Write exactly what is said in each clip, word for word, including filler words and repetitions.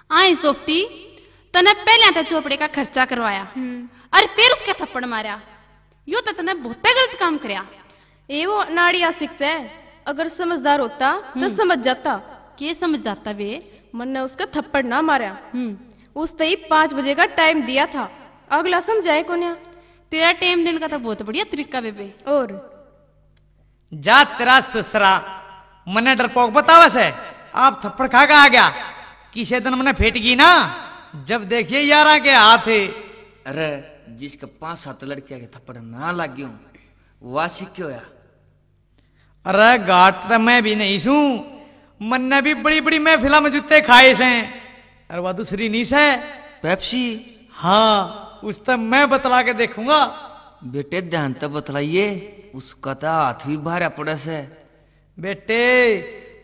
आई सोफ्टी, तने पहले तो चोपड़े का खर्चा करवाया, हम्म। और फिर उसके थप्पड़ मारा। यो तो तने बहुत गलत काम करया। ए वो नाड़ी आशिक से, अगर समझदार होता तो हम्म। समझ जाता। के समझ जाता बे? मन्ने उसका थप्पड़ ना मारा। हम्म। उसते ही पाँच बजे का टाइम दिया था, अगला समझाए कोन्या। तेरा टाइम देने का तो बहुत बढ़िया तरीका बेबे। और जा तेरा ससरा, मन्ने डरपोक बतावे से, आप थप्पड़ खा के आ गया। किसे दिन मन्ने फेट गई ना, जब देखिए यारा के हाथ। अरे, जिसके पांच सात लड़कियां के थप्पड़ ना लाग गयो, वो आशिक क्यों होया? अरे, घाट तो मैं भी नहीं सूं, मन्ने भी बड़ी बड़ी महफिलों में जूते खाए से। अरे, वह दूसरी नहीं से। पेप्सी? हाँ, उस तो मैं बतला के देखूंगा। बेटे, ध्यान तो बतलाइए, उसका तो हाथ भी भारा पड़ा से। बेटे,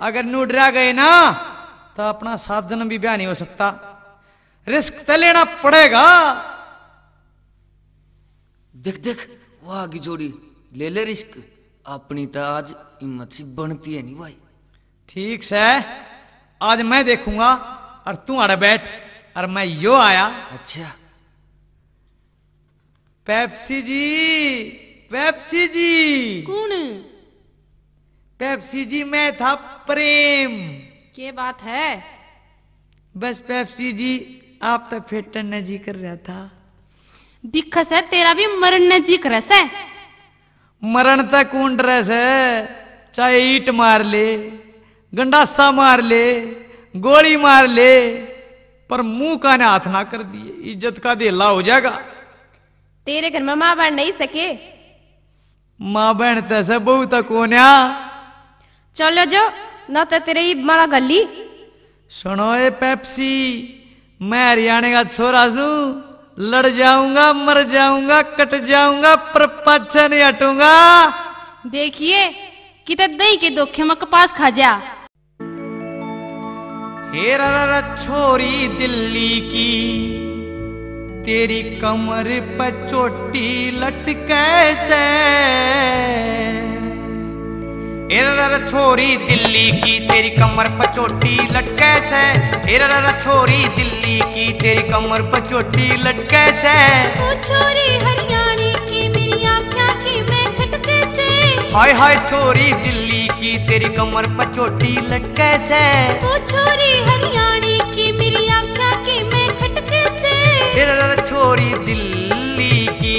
अगर नू डरा गए ना, तो अपना सात जन्म भी ब्याह नहीं हो सकता। रिस्क तो लेना पड़ेगा। देख, देख, वो आ गई जोड़ी, ले ले रिस्क। अपनी तो आज हिम्मत सी बनती है नहीं भाई। ठीक से, आज मैं देखूंगा और तू आड़े बैठ, और मैं यो आया। अच्छा। पेप्सी जी, पेप्सी जी। कौन? पेप्सी जी, मैं था प्रेम। के बात है? बस पेप्सी जी, आप तो फेटन ने जी कर रहा था। दिख से तेरा भी मरण ने जी करे से। मरण तै कौन डरै सै? चाहे ईंट मार ले, गंडासा मार ले, गोली मार ले, पर मुंह काने हाथ ना कर दिए, इज्जत का धेला हो जाएगा। तेरे घर में माँ बहन नहीं सके? माँ बहन तै सै, बहू तै कोन्या। चलो जो, ना तो तेरे ही माला गली। सुनो ए पेप्सी, मैं हरियाणा का छोरा सूं, लड़ जाऊंगा, मर जाऊंगा, कट जाऊंगा, पर पाछे नहीं हटूंगा। देखिए, किते दही के धोखे में कपास खा जा। हे रा रा रा छोरी दिल्ली की, तेरी कमर पे चोटी लटके से। ए रा रा छोरी दिल्ली की, तेरी कमर पे चोटी लटके से। ए रा रा छोरी दिल्ली की, तेरी कमर पे चोटी लटके से। ओ छोरी हरियाणी की, मेरी आँख्या की मैं खटके से। हाय हाय छोरी दिल्ली की, तेरी कमर पे चोटी लटके से। ओ छोरी हरियाणी की, मेरी आँख्या की मैं खटके से। ए रा रा छोरी दिल्ली की।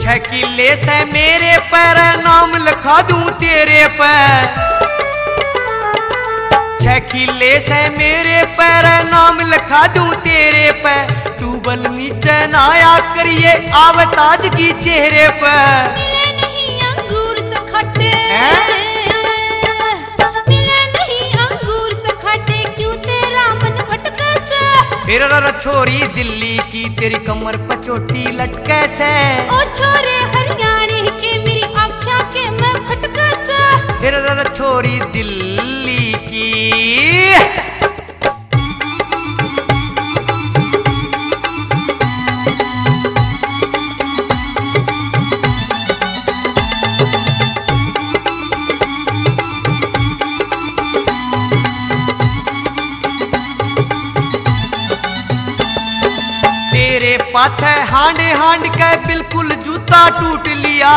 छह किले से मेरे पर, नाम लिखा दूं तेरे पर। छह किले से मेरे पर, नाम लिखा दूं तेरे पे। तू बल नीचे ना आया करिए, आवे ताजगी चेहरे पे। मिले नहीं अंगूर से खट्टे। हैं? मिले नहीं अंगूर से खट्टे, क्यों तेरा मन भटके से? ए रा रा छोरी दिल्ली की, तेरी कमर पे चोटी लटके से। ओ छोरे हरियाणी के, मेरी आँख्या के मैं खटके से। ए रा रा छोरी दिल्ली की। तेरे पाछे हांड हांड के बिल्कुल जूता टूट लिया।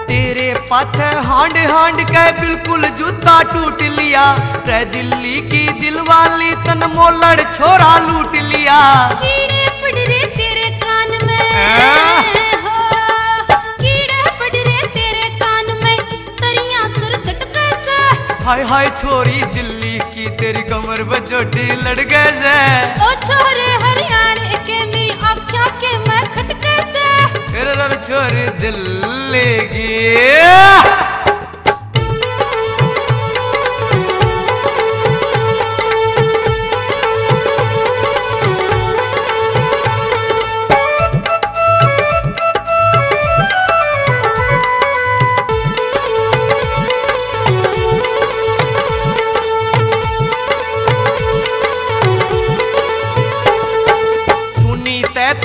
तेरे पाछे हांड हांड के बिल्कुल जूता टूट लिया। रे दिल्ली की दिलवाली, तन मोलड़ छोरा लूट लिया। कीड़े पड़ रे तेरे कान में। हैं? हो, कीड़े पड़ रे तेरे कान में, इस तरिया कर झटके से। हाय हाय छोरी दिल्ली की, तेरी कमर पे चोटी लटके से। ओ छोरे हरियाणा के, मेरी आँख्या के मैं खटके से। ए रा रा छोरी दिल्ली की।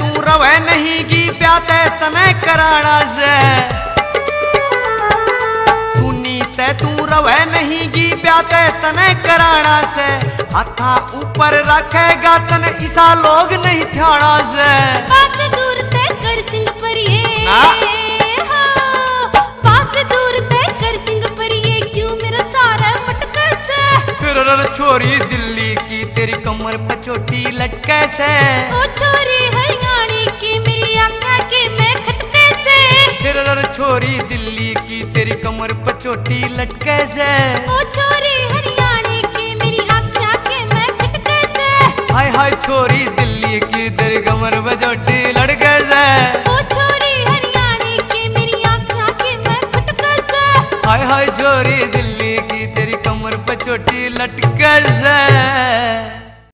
तू रवै नहीं गी ब्याह तै तनै कराना सै। सुनी तै तू रवै नहीं गी ब्याह तै तनै कराना सै। हाथां ऊपर रखेगा तन इसा लोग नहीं ठाणा सै। बात दूर तै कर सिंह परिए। ना। हो, बात दूर तै कर सिंह परिए, क्यों मेरा सारा मटके सै। फिर रे छोरी दिल्ली की तेरी कमर पे चोटी लटके सै। ओ छोरी हरियाणी की मेरी आँखें की मैं खटके सै। फिर रे छोरी दिल्ली की तेरी कमर पे चोटी लटके सै। ओ छोरी हरियाणी की मेरी आँखें की मैं खटके सै। हाय हाय छोरी दिल्ली की तेरी कमर पे चोटी लटके सै। ओ छोरी हरियाणी की मेरी आँखें की मैं खटके सै। हाय हाय छोरी दिल्ली की तेरी कमर पे चोटी लटके सै।